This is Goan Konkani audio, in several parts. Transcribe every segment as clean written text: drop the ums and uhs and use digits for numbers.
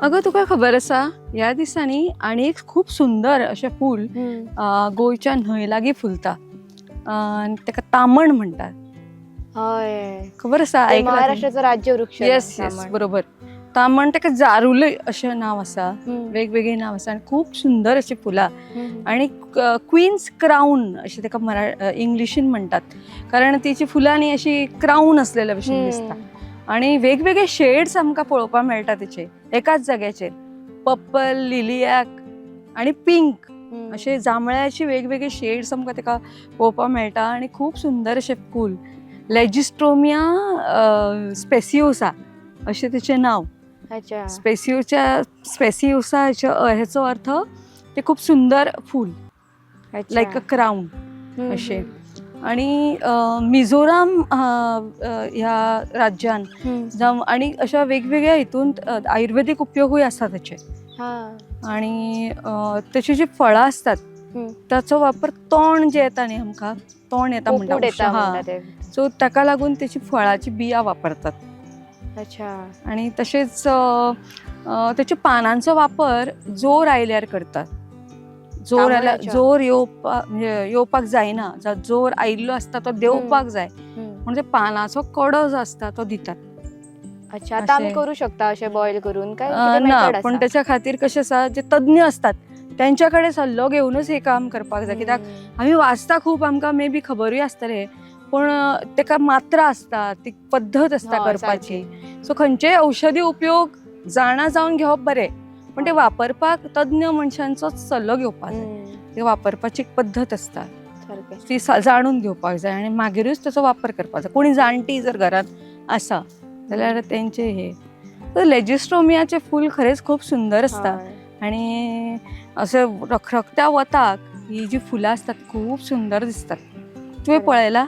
अगं, तुका खबर आसा, ह्या दिसांनी आनी एक खूब सुंदर अशें फूल गोंयच्या न्हंय लागीं फुलता आनी ताका तामण म्हणटात. हय. खबर आसा? ते महाराष्ट्राचं राज्य वृक्ष. येस येस बरोबर. तामण, ताका जारुलय अशें नांव आसा. वेगवेगळी नांव आसा आनी खूब सुंदर अशी फुलां आणि क्वीन्स क्राऊन अशें ताका इंग्लिशीन म्हणटात, कारण तिची फुलां न्ही अशी क्राऊन असलेल्या भशेन दिसता. आणि वेगवेगळे शेड्स आमकां पळोवपाक मेळटा तेचे एकाच जाग्याचेर. पर्पल, लिलियाक आणि पिंक असे जांभळ्याचे वेगवेगळे शेड्स आमकां ताका पळोवपाक मेळटा. आणि खूब सुंदर अशें फूल, लेजिस्ट्रोमिया स्पेसियोसा अशें तेचें नांव. स्पेसियोच्या, स्पेसियोसा हेचो अर्थ ते खूब सुंदर फूल, लायक अ क्राऊन अशें. आणि मिझोराम अ, अ, ह्या राज्यान जावं आणि अशा वेगवेगळ्या हितून आयुर्वेदीक उपयोगूय आसा तेचे. आणि तेची जी फळां आसतात ताचो वापर, तोंड जें येता न्ही आमकां, तोंड येता पोपूट म्हणटा, येता हा, म्हणटा ते. सो ताका लागून तेची फळाची बिया वापरतात. आणि तशेंच अ, अ, तेच्या पानांचो वापर जोर आयल्यार करतात. जोर आयल्यार, तांबड्याच्या. जोर येवपाक, म्हणजे येवपाक जायना, जावं जोर आयिल्लो आसता तो देंवपाक जाय म्हणून ते पानाचो कडो जो आसता तो दितात. अच्छा, आता आमी अशें. करू शकता अशें बॉयल करून काय कितें ना, method पण आसा? त्याच्या खातीर कशें आसा, जे तज्ञ असतात त्यांच्या कडेन सल्लो घेवनूच हे काम करपाक जाय, कित्याक आमी वाचता खूब, आमकां मे बी खबरूय आसतलें, पूण तेका मात्रा आसता, ती पद्दत आसता करपाची. सो खंयचेय औषधी उपयोग जाणा जावन घेवप बरें, पण ते वापरपाक तज्ञ मनशांचोच सल्लो घेवपाक जाय. ते वापरपाची एक पद्दत आसता, ती जाणून घेवपाक जाय आनी मागीरूच ताचो वापर करपाक जाय. कोणी जाणटी जर घरांत आसा जाल्यार तेंचे हे तर लेजिस्ट्रोमियाचें फूल खरेंच खूब सुंदर आसता. आणि अशें रखरखत्या वताक ही जी फुलां आसतात खूब सुंदर दिसतात. तुवें पळयला?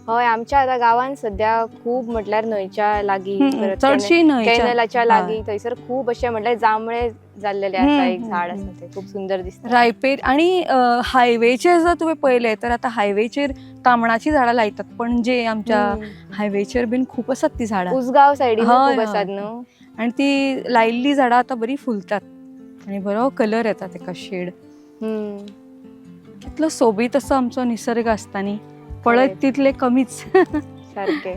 हय, आमच्या आता गावान सध्या खूब, म्हटल्यार न्हंयच्या लागीं, परत चडशी न्हंयच्या कॅनलाच्या लागीं, थंयसर खूब अशें म्हटल्यार जांभळे जाल्लेले आसा. एक झाड आसा, ते खूब सुंदर दिसता. रायपेर आणि हायवेचेर जर तुवें पळयलें तर आतां हायवेचेर तामणाचीं झाडां लायतात पणजे आमच्या हायवेचेर बीन खूब आसात ती झाडां. उसगांव सायडीन खूब आसात न्हू? आणि ती लायिल्ली झाडां आतां बरी फुलतात आणि बरो कलर येता तेका, शेड. कितलो सोबीत असो आमचो निसर्ग आसता न्ही, पळयत तितले कमीच. सारखे.